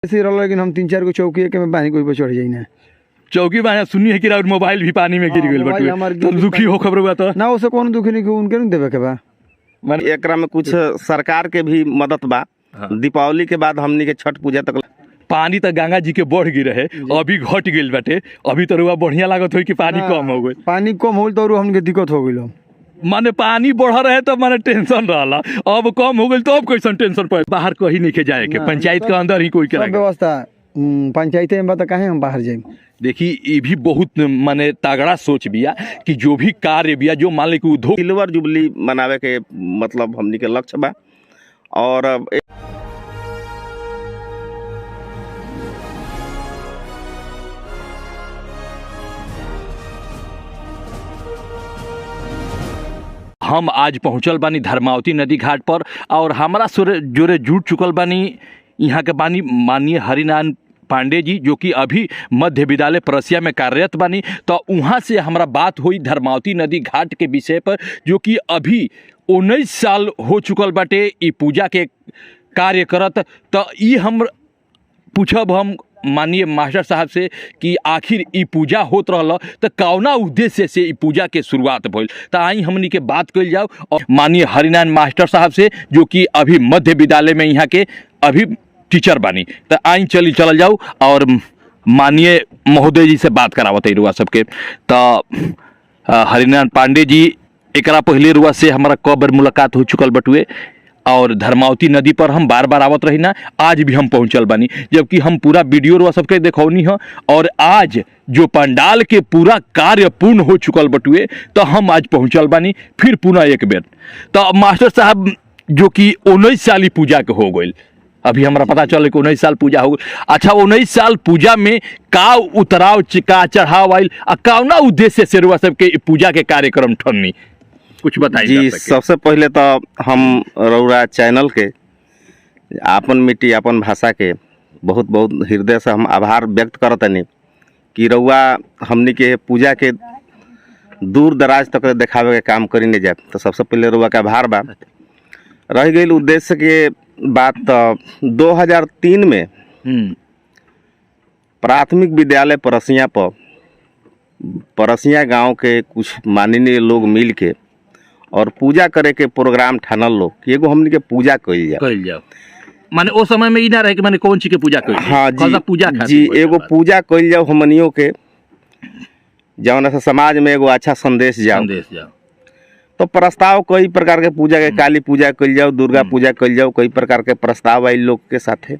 ऐसे रहल, लेकिन हम तीन चार गो चौकी एक में बांध के ओइ पर चढ़ जाई ना। चौकी बांध सुनी है कि राउर मोबाइल भी पानी में गिर हाँ, गइल मोबाइल बटुए। हमार तो गिर गइल। दुखी हो खबर हुआ तो ना ओसे कोनो दुखी नहीं, उनके नहीं देवे के बा। माने एकरा में कुछ सरकार के भी मदद बा। हाँ। दीपावली के बाद हमनी के छठ पूजा तक पानी तो गंगा जी के बढ़ गई रहे, अभी घट गइल बाटे। अभी तो रुआ बढ़िया लागत होई कि पानी ना, कम हो गइल। पानी कम हो गइल तो हमके दिक्कत हो गइल। माने पानी बढ़ रहे तो माने टेंशन रहला, अब कम हो गइल तो अब कैसन टेंशन पड़े। बाहर कहीं नहीं के जाए के, ना, पंचायत के अंदर ही कोई सब करे। व्यवस्था पंचायते में बा त काहे हम बाहर जाइम। देखी ये भी बहुत माने तगड़ा सोच बिया कि जो भी कार्य बिया, जो मान ली कि उद्योग सिल्वर जुबली मनावे के मतलब हमनी के लक्ष्य बा। और अब हम आज पहुंचल बानी धर्मावती नदी घाट पर और हमारा सुरे जोरे जुट चुकल बानी यहाँ के बानी माननीय हरिनारायण पांडे जी, जो कि अभी मध्य विद्यालय परसिया में कार्यरत बानी। तो वहाँ से हमारा बात हुई धर्मावती नदी घाट के विषय पर, जो कि अभी 19 साल हो चुकल बाटे ई पूजा के कार्य करत। तो ई हम पूछब हम माननीय मास्टर साहब से कि आखिर ई पूजा होत रहल तो कौना उद्देश्य से ई पूजा के शुरुआत भइल। तो आई हमनी के बात कइल जाओ और माननीय हरिनारायण मास्टर साहब से, जो कि अभी मध्य विद्यालय में यहाँ के अभी टीचर बानी। तो आई चली चलल जाओ और माननीय महोदय जी से बात करावत है रुआ सबके। तो हरिनारायण पांडे जी, एकरा पहले रुआ से हमारा कब बेर मुलाकात हो चुकल बटुए और धर्मावती नदी पर हम बार बार आवत रही ना, आज भी हम पहुंचल बानी, जबकि हम पूरा वीडियो रुआ सबके देखौनी है। और आज जो पंडाल के पूरा कार्य पूर्ण हो चुकल बटुए तो हम आज पहुंचल बानी फिर पुनः एक बेर। तो मास्टर साहब, जो कि 19 साल ही पूजा के हो गई, अभी हमरा पता चल कि 19 साल पूजा हो गई। अच्छा, 19 साल पूजा में का उतराव का चढ़ाव आयल आ कौना उद्देश्य से रुआ सबके ई पूजा के कार्यक्रम ठननी, कुछ बताइए। जी, सबसे पहले तो हम रउरा चैनल के आपन मिट्टी आपन भाषा के बहुत बहुत हृदय से हम आभार व्यक्त करतनी कि रउआ हमनी के पूजा के दूर दराज तक देखावे के काम करी नहीं जाए। तो सबसे पहले रउआ के आभार बा। रह गई उद्देश्य के बात, तो 2003 में प्राथमिक विद्यालय परसिया पर परसिया गांव के कुछ माननीय लोग मिल के और पूजा करे के प्रोग्राम ठानल लोग कि एगो हमनी के पूजा कइल जाए। कइल जाओ। माने ओ समय में ई ना रहे कि माने कौन चीज के पूजा कइल जाए। हाँ जी, कौन सा पूजा खातिर जी, होइल एगो बात। पूजा कइल जाओ हमनियों के, जौन से समाज में एगो अच्छा संदेश जाओ। संदेश जाओ। तो प्रस्ताव कई प्रकार के पूजा के, काली पूजा कइल जाओ, दुर्गा पूजा कइल जाओ, कई प्रकार के प्रस्ताव आई लोग के साथे।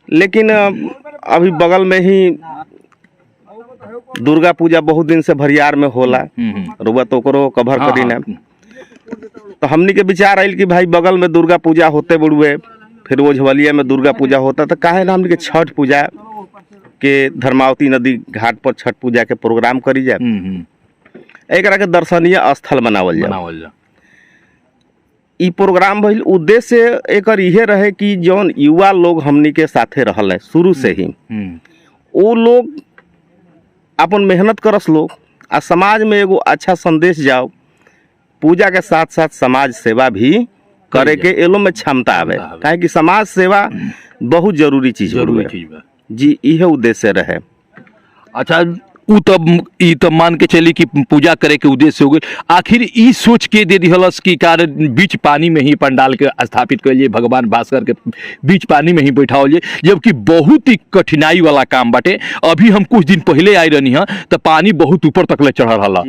लेकिन अभी बगल में ही दुर्गा पूजा बहुत दिन से भरियार में होला, रुआ तो ओकरो कवर करी ना। तो हमनी के विचार आयल कि भाई बगल में दुर्गा पूजा होते बड़ुए, फिर ओझवलिया में दुर्गा पूजा होता, तो काहे ना हमनी के छठ पूजा के धर्मावती नदी घाट पर छठ पूजा के प्रोग्राम करी जाए, एकरा के दर्शनीय स्थल बनावल जाए। बनावल जाओ। ई प्रोग्राम भइल, उद्देश्य एकर इहे रहे कि जौन युवा लोग हमनी के साथे रहल है शुरू से ही, वो लोग अपन मेहनत करस लोग आ समाज में एगो अच्छा संदेश जाओ, पूजा के साथ साथ समाज सेवा भी करे के एलो में क्षमता आवे, आवे। काहे कि समाज सेवा बहुत जरूरी चीज जरूरी होवे। चीज बा जी, इहे उद्देश्य रहे। अच्छा, उ तब ई तब मान के चली कि पूजा करे के उद्देश्य हो गई। आखिर ई सोच के दे दिहलस कि कार्य बीच पानी में ही पंडाल के स्थापित कइल जाए, भगवान भास्कर के बीच पानी में ही बैठावल जाए, जबकि बहुत ही कठिनाई वाला काम बाटे। अभी हम कुछ दिन पहले आए रहनी है तो पानी बहुत ऊपर तक ले चढ़ल रहला।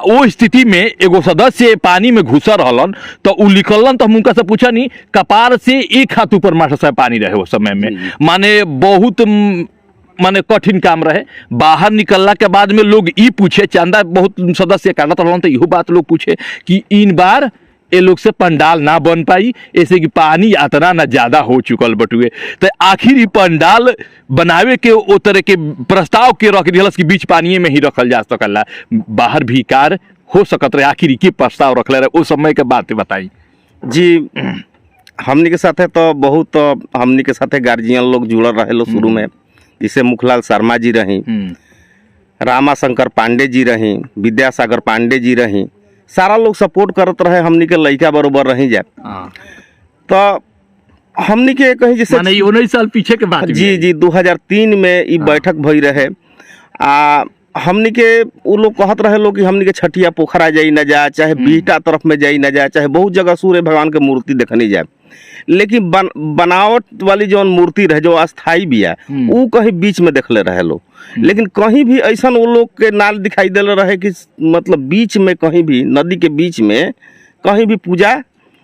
ओ स्थिति में एगो सदस्य पानी में घुसल रहलन तो उ निकलन, तो हम उनका से पूछनी कपार से एक हाथ ऊपर मास्टर साहब पानी रहे वो समय में, माने बहुत माने कठिन काम रहे। बाहर निकलला के बाद में लोग ई पूछे, चंदा बहुत सदस्य काटत रहलन, तो इहो बात लोग पूछे कि इन बार ये लोग से पंडाल ना बन पाई, ऐसे कि पानी इतना ना ज्यादा हो चुकल बटुए। तो आखिर ई पंडाल बनावे के ओ तरह के प्रस्ताव के रख दिहलस कि बीच पानी में ही रखल जा सकला, बाहर भी कार हो सकत रहे। आखिर ई के प्रस्ताव रखले रहे ओ समय के बात बताई। जी, हमनी के साथे तो बहुत हमनी के साथे गार्जियन लोग जुड़ल रहे लोग शुरू में, जैसे मुखलाल शर्मा जी रही, रामाशंकर पांडे जी रही, विद्यासागर पांडे जी रही, सारा लोग सपोर्ट करत रहे, हमनी के लइका बरोबर रही जाए। तो हमनी के कहीं जैसे माने ई 19 साल पीछे के बात भी जी है। जी 2003 में ई बैठक भई रहे। आ हमनी के उ लोग कहत रहे लोग कि हमनी के छठिया पोखरा जाई न जा, चाहे बीटा तरफ में जाई न जा, चाहे बहुत जगह सूर्य भगवान के मूर्ति देखनी जाए, लेकिन बनावट वाली जौन मूर्ति रहे जो अस्थाई बिया उ कहीं बीच में देखले रहे लोग, लेकिन कहीं भी ऐसा वो लोग के नाल दिखाई देले रहे कि मतलब बीच में कहीं भी नदी के बीच में कहीं भी पूजा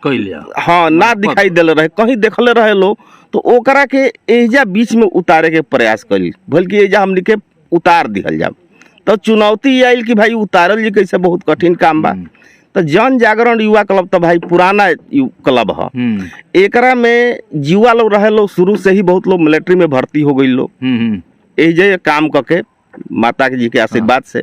कैल जाओ। हाँ ना दिखाई देले रहे, कहीं देखले रहे लोग, तो ओकरा के एजा बीच में उतारे के प्रयास करी, बल्कि एजा हमनी के उतार दिहल जाओ। तो चुनौती आयल कि भाई उतारल जी कैसे, बहुत कठिन काम बा। तो जन जागरण युवा क्लब तो भाई पुराना क्लब है, एकरा में युवा लोग रहे लोग शुरू से ही, बहुत लोग मिलिट्री में भर्ती हो गई लोग एजे काम करके माता जी के आशीर्वाद से,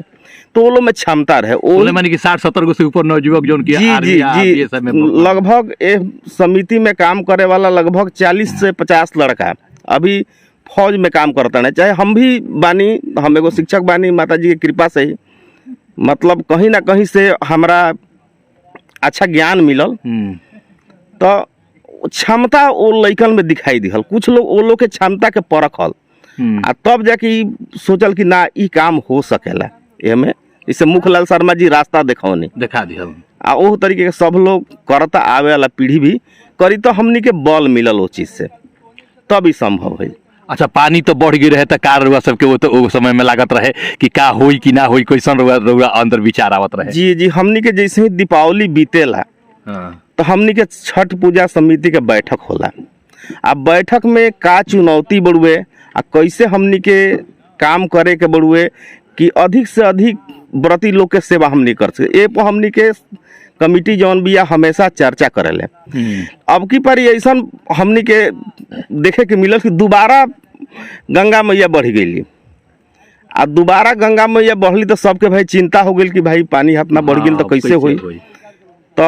तो वो लोग में क्षमता रहे वो बोले माने कि 60-70 गो से ऊपर नवयुवक जोन की जी आर्मी जी या जी ये सब में लगभग एक समिति में काम करे वाला लगभग 40 से 50 लड़का अभी फौज में काम करता है। चाहे हम भी बानी, हम एगो शिक्षक बानी, माता जी के कृपा से ही मतलब कहीं ना कहीं से हमरा अच्छा ज्ञान मिलल, तो क्षमता वो लइकन में दिखाई दिहल, कुछ लोग वो लोग के क्षमता के परखल आ तब जाके ई सोचल कि ना ई काम हो सकेला। एमे इसे मुखलाल शर्मा जी रास्ता देखौनी, दिखा दिहल आ ओह तरीके के सब लोग करता, आवे वाला पीढ़ी भी करी, तो हमनी के बल मिलल ओ चीज से, तब ई संभव है। अच्छा, पानी तो बढ़ गई रहे तो कार रुआ सबके वो तो वो समय में लागत रहे कि का होई कि ना होई, कैसन रुआ रुआ अंदर विचार आवत रहे। जी जी, हमनी के जैसे ही दीपावली बीतेला तो हमनी के छठ पूजा समिति के बैठक होला। आ बैठक में का चुनौती बढ़ुए आ कैसे हमनी के काम करे के बढ़ुए कि अधिक से अधिक व्रती लोग के सेवा हमनी कर सके, ए पर हमनी के कमिटी जौन बिया हमेशा चर्चा करेले। अब की पर ऐसा हमनी के देखे के मिलल कि दोबारा गंगा मैया बढ़ गई, आ दोबारा गंगा मैया बढ़ली तो सबके भाई चिंता हो गई कि भाई पानी इतना बढ़ गई तो कैसे होई। तो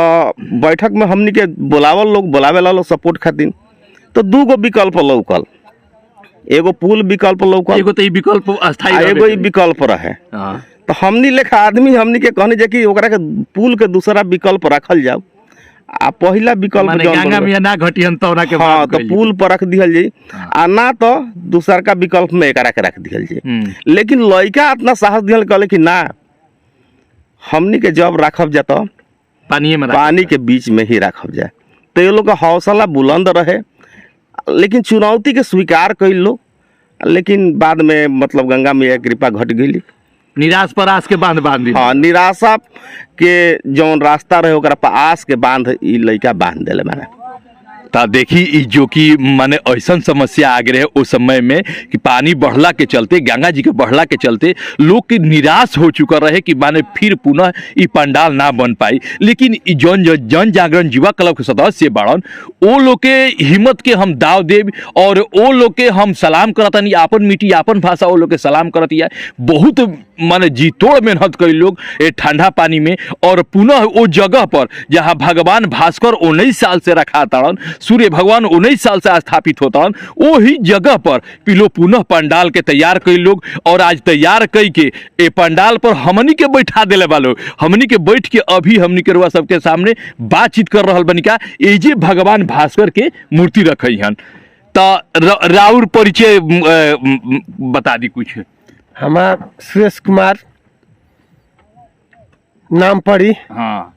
बैठक में हमनी के बोलावल लोग, बोलावे ला लोग सपोर्ट खातिर, तो दू गो विकल्प लौकल, एगो पुल विकल्प लौकल, एगो तो ई विकल्प अस्थायी आ रहबे एगो ई करी। विकल्प रहे। हाँ। तो हमनी लेखा आदमी हमनी के कहनी जे कि ओकरा के पुल के दूसरा विकल्प रखल जाओ, आ पहिला विकल्प माने जौन गंगा बनल- मैया ना घटिहन तो ओना के हाँ, बाद तो कइल पुल पर रख दिहल जाई, आ ना तो दूसर का विकल्प में एकरा के रख दिहल जाई। लेकिन लड़का इतना साहस दिहल, कहले कि ना हमनी के जब रखब जा तो पानिये में पानी के बीच में ही रखब जाए। तो ये लोग का हौसला बुलंद रहे, लेकिन चुनौती के स्वीकार कैल लो, लेकिन बाद में मतलब गंगा मैया कृपा घट गई। निराश पर आस के बांध बांध दी। हाँ, निराशा के जौन रास्ता रहे ओकरा पर आस के बांध ई लड़का बांध देले माने। ता देखी ई जो कि माने ऐसन समस्या आ गए रहे उस समय में कि पानी बढ़ला के चलते, गंगा जी के बढ़ला के चलते लोग के निराश हो चुका रहे कि माने फिर पुनः ई पंडाल ना बन पाई। लेकिन ई जन जन जागरण युवा क्लब के सदस्य बाड़न ओ लोग के हिम्मत के हम दाव देव और ओ लोग के हम सलाम करतनी, आपन मिट्टी आपन भाषा ओ लोग के सलाम करतिया। बहुत माने जी तोड़ मेहनत करी लोग ए ठंडा पानी में, और पुनः वो जगह पर जहाँ भगवान भास्कर 19 साल से रखा ताड़न, सूर्य भगवान 19 साल से स्थापित होता, वही जगह पर पिलो पुनः पंडाल के तैयार कई लोग, और आज तैयार कई के ए पंडाल पर हमनी के बैठा दिले बा लोग। हमनी के बैठ के अभी हमनी के रुआ सबके सामने बातचीत कर रहल बनी का ए जे भगवान भास्कर के मूर्ति रखई हन। त राउर परिचय बता दी कुछ। हमार सुरेश कुमार नाम पड़ी। हाँ।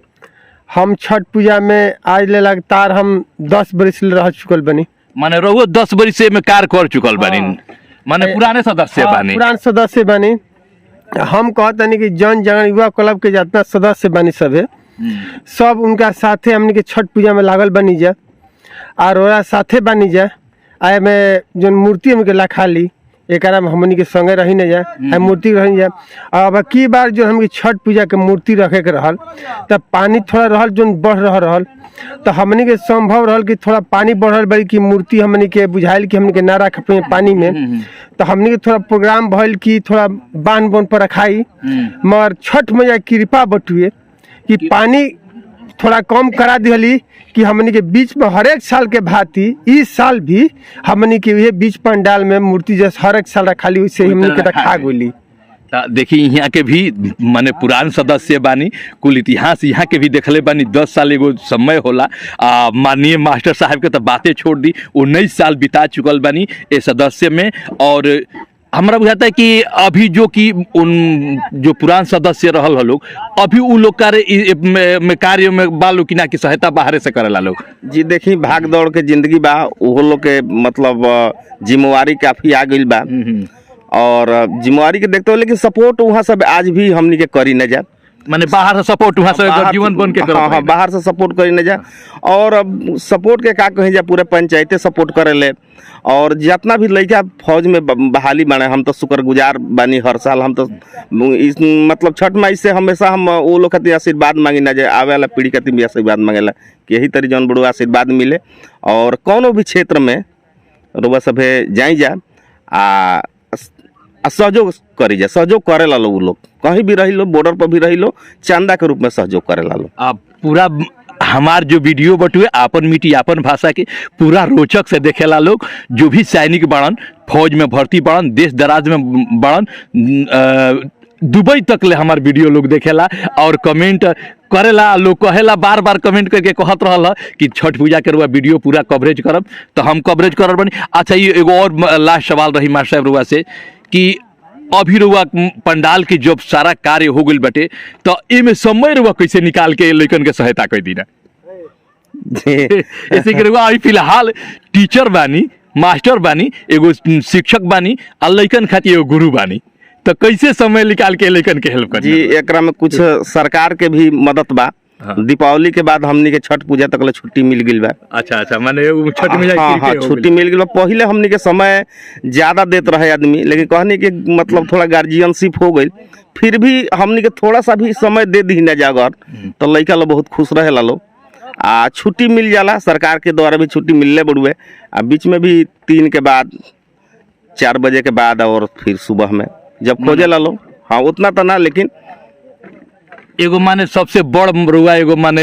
हम छठ पूजा में आज ले लगातार हम 10 बरिस ले रह चुकल बनी। माने रहुआ 10 बरिस से में कार्य कर चुकल बानी, माने पुराने सदस्य बानी। पुरान सदस्य बानी। हम कहतनी कि जन जागरण युवा क्लब के जितना सदस्य बानी सभे सब उनका साथे हमनी के छठ पूजा में लागल बनी जा और ओरा साथे बानी जा। आ में जौन मूर्ति हमके लखा ली एकरा में हमनी के संगे रही न जा, आ मूर्ति रही जा। अब की बार जो हमके छठ पूजा के मूर्ति रखे के रहल तब पानी थोड़ा रहल जोन बढ़ रह रहल, तो हमनी के संभव रहल कि थोड़ा पानी बढ़ल बड़ी कि मूर्ति हमनी के बुझाइल कि हमनी के ना रख पाई पानी में, तो हमनी के थोड़ा प्रोग्राम भइल कि थोड़ा बांध बोन पर रखाई। मगर छठ मैया कृपा बटुए कि पानी थोड़ा कम करा दिहली कि हमनी के बीच में हरेक साल के भांति इस साल भी हमनी के ये बीच पंडाल में मूर्ति जैसे हर एक साल रखाली वैसे हमनी के रखा गोली। त देखी यहाँ के भी माने पुरान सदस्य बानी, कुल इतिहास यहाँ के भी देखले बानी। 10 साल एगो समय होला। माननीय मास्टर साहब के तो बातें छोड़ दी, 19 साल बिता चुकल बानी ए सदस्य में। और हमरा बुझाता है कि अभी जो कि उन जो पुरान सदस्य रहल ह लोग, अभी उ लोग कार्य में कार्य में बा लोग कि ना, कि सहायता बाहरे से करेला लोग? जी देखी, भाग दौड़ के जिंदगी बा, उहो लोग के मतलब जिम्मेवारी काफ़ी आ गई बा और जिम्मेवारी के देखते हो, लेकिन सपोर्ट वहाँ सब आज भी हमनी के करी न जा। माने बाहर से सपोर्ट वहाँ से जीवन बन के करत हाँ हाँ रही। बाहर से सपोर्ट करी न जा। और अब सपोर्ट के का कहीं जा, पूरे पंचायते सपोर्ट करेले और जितना भी लड़का फौज में बहाली बने, हम तो शुक्रगुजार बानी। हर साल हम तो इस मतलब छठ माई से हमेशा हम वो लोग खातिर आशीर्वाद मांगी ना जाए, आवे वाला पीढ़ी खातिर भी आशीर्वाद मांगेला कि यही तरी जौन बड़ुआ आशीर्वाद मिले और कोनो भी क्षेत्र में रुआ सभे जाई जा आ आ सहयोग करी जा, सहयोग करेला लोग। उ लोग कहीं भी रही लो, बॉर्डर पर भी रही लो, चंदा के रूप में सहयोग करेला लोग। आ पूरा हमार जो वीडियो बटुए आपन मिट्टी आपन भाषा के पूरा रोचक से देखेला लोग। जो भी सैनिक बाड़न, फौज में भर्ती बाड़न, देश दराज में बाड़न, दुबई तक ले हमार वीडियो लोग देखेला और कमेंट करेला लोग, कहेला बार बार कमेंट करके कहत रहल ह कि छठ पूजा के रुआ वीडियो पूरा कवरेज करब, तो हम कवरेज करल बनी। अच्छा, ये एगो और लास्ट सवाल रही मास्टर साहब रुआ से कि अभी रुआ पंडाल के जब सारा कार्य हो गइल बाटे, तो एमे समय रुआ कैसे निकाल के लइकन के सहायता कर दीना? ऐसे कि रुआ अभी फिलहाल टीचर बानी, मास्टर बानी, एगो शिक्षक बानी आ लइकन खातिर एगो गुरु बानी, तो कैसे समय निकाल के लइकन के हेल्प जी करी? एकरा में कुछ सरकार के भी मदद बा। दीपावली के बाद हमनी के छठ पूजा तक ले छुट्टी मिल गइल बा। अच्छा अच्छा, माने उ छठ में हाँ हाँ, छुट्टी मिल गइल बा। पहले हमनी के समय ज्यादा देत रहे आदमी, लेकिन कहनी कि मतलब थोड़ा गार्जियनशिप हो गई, फिर भी हमनी के थोड़ा सा भी समय दे दी ना जागर तो लइका लोग बहुत खुश रहेला लोग। आ छुट्टी मिल जाला, सरकार के द्वारा भी छुट्टी मिलले बड़ुए। आ बीच में भी 3 के बाद 4 बजे के बाद और फिर सुबह में जब खोजे ला लोग, हाँ उतना तो ना, लेकिन एगो माने सबसे बड़ रुआ एगो माने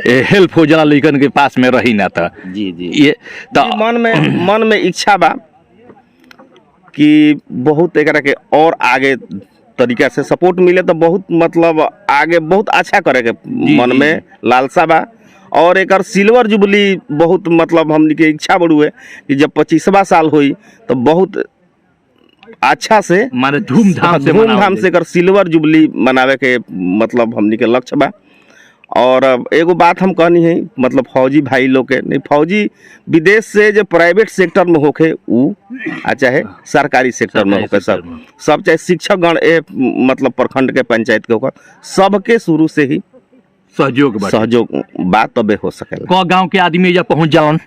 हेल्प हो जाला लइकन के पास में रही ना था। जी जी। ये तो मन में इच्छा बा कि बहुत एकरा के और आगे तरीका से सपोर्ट मिले तो बहुत मतलब आगे बहुत अच्छा करे के मन में लालसा बा। और एकर सिल्वर जुबली बहुत मतलब हमनी के इच्छा बड़ुए कि जब 25वां साल होई तो बहुत अच्छा से माने धूमधाम से धूमधाम मनावल से एकर सिल्वर जुबली मनावे के मतलब हमनी के लक्ष्य बा। और एगो बात हम कहनी है, मतलब फौजी भाई लोग के नहीं, फौजी विदेश से जो प्राइवेट सेक्टर में होखे उ आ चाहे सरकारी सेक्टर में सरकारी होखे, सेक्टर सब में। सब चाहे शिक्षकगण ए मतलब प्रखंड के पंचायत के होकर सबके शुरू से ही सहयोग बाटे। सहयोग बात तबे हो सकेला। क गांव के आदमी एजा पहुंच जालन?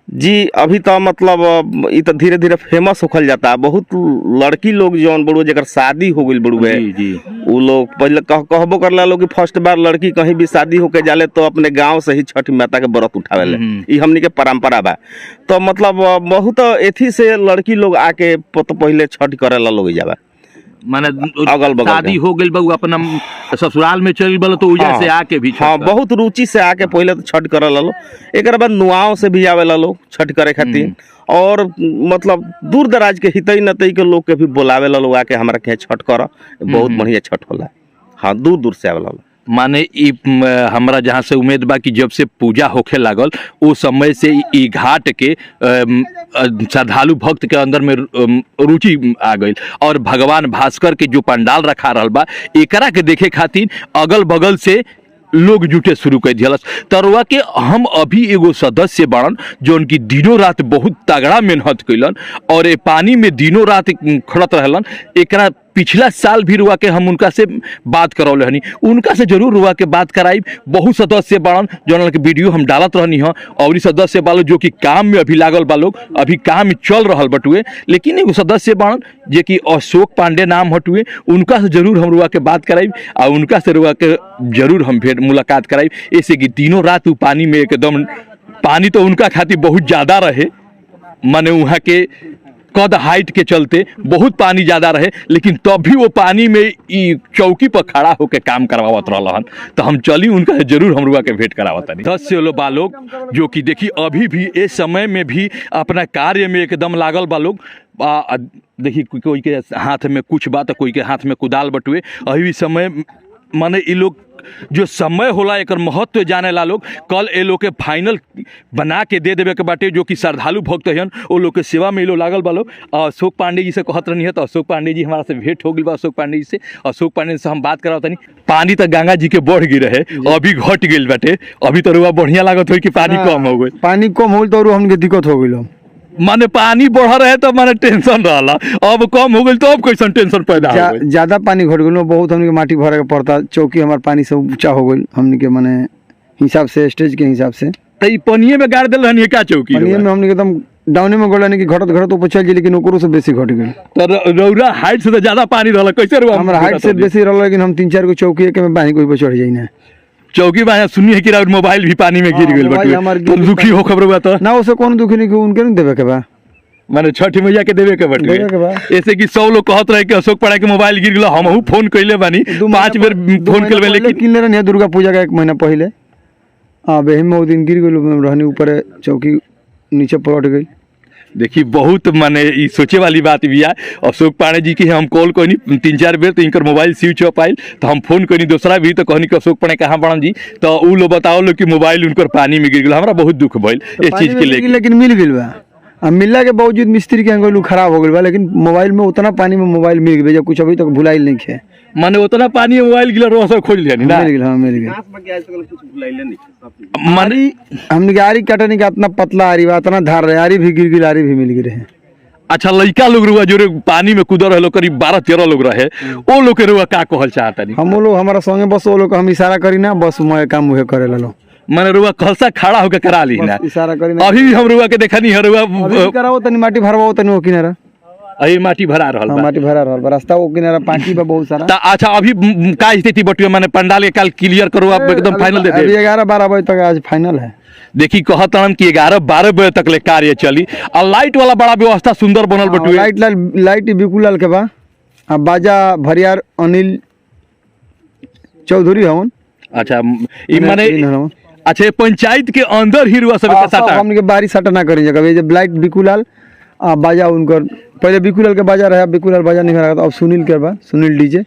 जी अभी तो मतलब ई तो धीरे धीरे फेमस होखल जाता। बहुत लड़की लोग जौन बड़ुए जेकर शादी हो गइल बड़ुए, जी जी उ लोग पहले कहबो करला लोग कि फर्स्ट बार लड़की कहीं भी शादी होके जाले तो अपने गांव से ही छठ माता के व्रत उठावेले। ई हमनी के परंपरा बा। तो मतलब बहुत एथी से लड़की लोग आके तो पहले छठ करेला लोग जावा। माने अगल बगल शादी के। हो गइल बा, उ अपना ससुराल में चल गइल तो उजा से आके भी छठ बहुत रुचि से आके पहले तो छठ करे ला लोग, एक बाद नुआव से भी आवेला लोग छठ करे खातिर। और मतलब दूर दराज के हितई नतई के लोग के भी बोलावे ला लोग आके हमरा के यहाँ छठ कर, बहुत बढ़िया छठ होला। हाँ, दूर दूर से आवेला लोग। माने ई हमरा जहाँ से उम्मीद बा कि जब से पूजा होखे लागल ओ समय से ई घाट के श्रद्धालु भक्त के अंदर में रुचि आ गई और भगवान भास्कर के जो पंडाल रखा रहल बा, एकरा के देखे खातिर अगल बगल से लोग जुटे शुरू कर दिहलस। तरुआ के हम अभी एगो सदस्य बाड़न जो उनकी दिनों रात बहुत तगड़ा मेहनत कैलन और ए पानी में दिनों रात खड़त रहलन। एकरा पिछला साल भी रुआ के हम उनका से बात करौले हनी, उनका से जरूर रुआ के बात कराई। बहुत सदस्य बाड़न जौन के वीडियो हम डालत रहनी हँ और ई सदस्य बालो जो कि काम में अभी लागल बा लोग, अभी काम चल रहल बटुए। लेकिन एगो सदस्य बाड़न जे कि अशोक पांडे नाम हटुए, उनका से जरूर हम रुआ के बात कराई आ उनका से रुआ के जरूर हम भेंट मुलाकात कराई। ऐसे कि दिनों रात उ पानी में एकदम, पानी तो उनका खातिर बहुत ज़्यादा रहे, माने वहाँ के कद हाइट के चलते बहुत पानी ज़्यादा रहे, लेकिन तब भी वो पानी में ई चौकी पर खड़ा होके काम करवावत रहलन। तो हम चली उनका जरूर हम रुआ के भेंट करावत तनी। 10 से बा लोग जो कि देखी अभी भी इस समय में भी अपना कार्य में एकदम लागल बा लोग। देखी कोई के हाथ में कुछ बा तो कोई के हाथ में कुदाल बटुए। अभी भी समय माने ई लोग जो समय होला एकर महत्व जाने ला लोग। कल ए लोग के फाइनल बना के दे देवे के बाटे, जो कि श्रद्धालु भक्त हन वो लोग के सेवा में ई लोग लागल बा लोग। अशोक पांडे जी से कहत रहनी है तो अशोक पांडे जी हमारा से भेंट हो गई बा। अशोक पांडे जी से, अशोक पांडे से हम बात करावत तनी। पानी तो गंगा जी के बढ़ गई रहे, अभी घट गई बाटे। अभी तो रुआ बढ़िया लागत हो कि पानी कम हो गई। पानी कम हो तो हमके दिक्कत हो गई। माने पानी बढ़ रहे तो माने टेंशन रहला, अब कम हो गई तो अब कैसन टेंशन पैदा हो गई। ज्यादा पानी घट गई, बहुत हमने के माटी भरे के पड़ता। चौकी हमार पानी से ऊंचा हो गई हमने के, माने हिसाब से स्टेज के हिसाब से। तो ई पनिये में गाड़ देल रहनी का चौकी? पनिये में हमने एकदम डाउने में गोला कि घटत घटत ऊपर चल जाए, लेकिन ओकरो से बेसी घट गई। तो रौरा हाइट से तो ज्यादा पानी रहला, कैसे रौरा? हमरा हाइट से बेसी रहला, लेकिन हम 3-4 गो चौकी एक में बांध के ऊपर चढ़ जाई ना। चौकी बांध सुनी है कि राउर मोबाइल भी पानी में गिर गेल बटुए, तो दुखी हो खबर बा तो ना? उसे कौन दुखी नहीं, उनके नहीं देवे के बा, माने छठ मैया के देवे के बटुए। ऐसे कि 100 लोग कहत रहे कि अशोक पांडे के मोबाइल गिर गेल, हमहू फोन कइले बानी, 5 बेर फोन कइले, लेकिन किनले रहनी दुर्गा पूजा का 1 महीना पहले। हां बेहिम में वो दिन गिर गेल रहनी, ऊपर चौकी नीचे पलट गई। देखी बहुत माने ई सोचे वाली बात भी है। अशोक पांडे जी के हम कॉल कहनी 3-4 बेर तो इनकर मोबाइल स्विच ऑफ आयल, तो हम फोन कहनी दूसरा भी तो कहनी कि अशोक पांडे कहाँ बड़न जी, तो उ लोग बताओ लो कि मोबाइल उनकर पानी में गिर गेल। हमरा बहुत दुख भइल इस चीज के लेके, लेकिन मिल गेल बा। आ मिलला के बावजूद मिस्त्री के अंगोलू खराब हो गेल बा, लेकिन मोबाइल में उतना पानी में मोबाइल मिल गेल, कुछ अभी तक भुलाइल नहीं है। माने उतना पानी मोबाइल गिर रोज खोज लिया ना? मिल गेल, हां मिल गेल। माने हमने के आरी कटनी का इतना पतला आरी बा, इतना धार रहे, आरी भी गिर गेल, आरी भी मिल गेल रहे। अच्छा लड़का लोग रुआ जोरे पानी में कूद रहे, करीब 12-13 लोग रहे, ओ लोग के रुआ का कहल चाहता नहीं? हम लोग हमारा संगे बस वो लोग हम इशारा करी ना, बस मैं काम उहे करे लो। माने रुआ खलसा खड़ा होके करा ली ना, इशारा करी ना। अभी भी हम रुआ के देखनी है, रुआ कराओ तनी माटी भरवाओ तनी वो किनारा, अभी माटी भरा रहल बा, माटी भरा रहल बा, रास्ता वो किनारा पाकी बा बहुत सारा। त अच्छा अभी का स्थिति बटुए, माने पंडाल के काल क्लियर करो आप, एकदम फाइनल दे दे? अभी 11-12 बजे तक आज फाइनल है। देखी कहत हन कि 11-12 बजे तक ले कार्य चली। और लाइट वाला बड़ा व्यवस्था सुंदर बनल बटुए। लाइट लाइट बिकुलाल के बा, आ बाजा भरियार अनिल चौधरी हवन। अच्छा ई माने अच्छा पंचायत के अंदर ही रुआ सब के साथ हमन के बारी साटा ना करी जगह, जब लाइट बिकुलाल आ बाजा उनकर पहले बिकुलाल के बाजा रहे, बिकुलाल बाजा नहीं रहा, अब सुनील के बा, सुनील डीजे।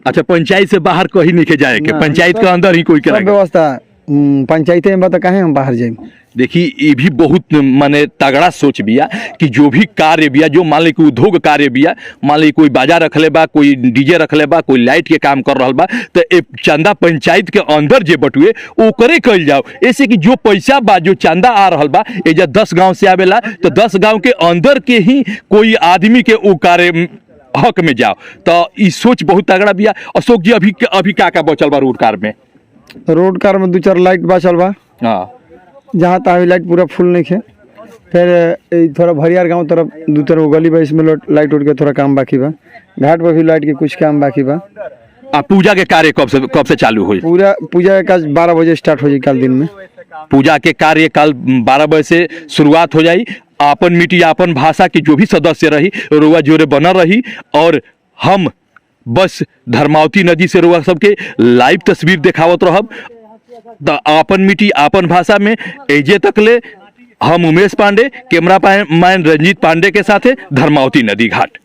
अच्छा पंचायत से बाहर कहीं नहीं के जाए के, पंचायत के अंदर ही कोई सब व्यवस्था पंचायत में बता काहे हम बाहर जाए। देखी ये भी बहुत माने तगड़ा सोच बिया कि जो भी कार्य बिया, जो मान ली कि उद्योग कार्य बिया, मान ली कोई बाजा रखले बा, कोई डीजे रखले बा, कोई लाइट के काम कर रहा बा, तो ए चंदा पंचायत के अंदर जे बटुए ओकरे कल जाओ। ऐसे कि जो पैसा बा, जो चंदा आ रहा बा, ए 10 गाँव से आवेला तो 10 गाँव के अंदर के ही कोई आदमी के वो कार्य हक में जाओ। तो ये सोच बहुत तगड़ा बिया। अशोक जी अभी अभी का बचल बा रोड कार में? रोड कार में 2-4 लाइट बचल बा। हाँ जहाँ तहाँ लाइट पूरा फुल नहीं है। फिर थोड़ा भरियार गांव तरफ 2-3 गो गली बा, इसमें लाइट उठ के थोड़ा काम बाकी बा। घाट पर भी लाइट के कुछ काम बाकी बा। आ पूजा के कार्य कब से चालू हुई? पूरा पूजा के कार्य 12 बजे स्टार्ट हो जाए कल दिन में। पूजा के कार्य कल 12 बजे से शुरुआत हो जाई। आपन मिट्टी आपन भाषा की जो भी सदस्य रही रुआ जोरे बनल रही। और हम बस धर्मावती नदी से रुआ सबके लाइव तस्वीर देखावत रहब। त आपन मिट्टी आपन भाषा में एजे तक ले हम उमेश पांडे, कैमरा मैन रंजीत पांडे के साथे धर्मावती नदी घाट।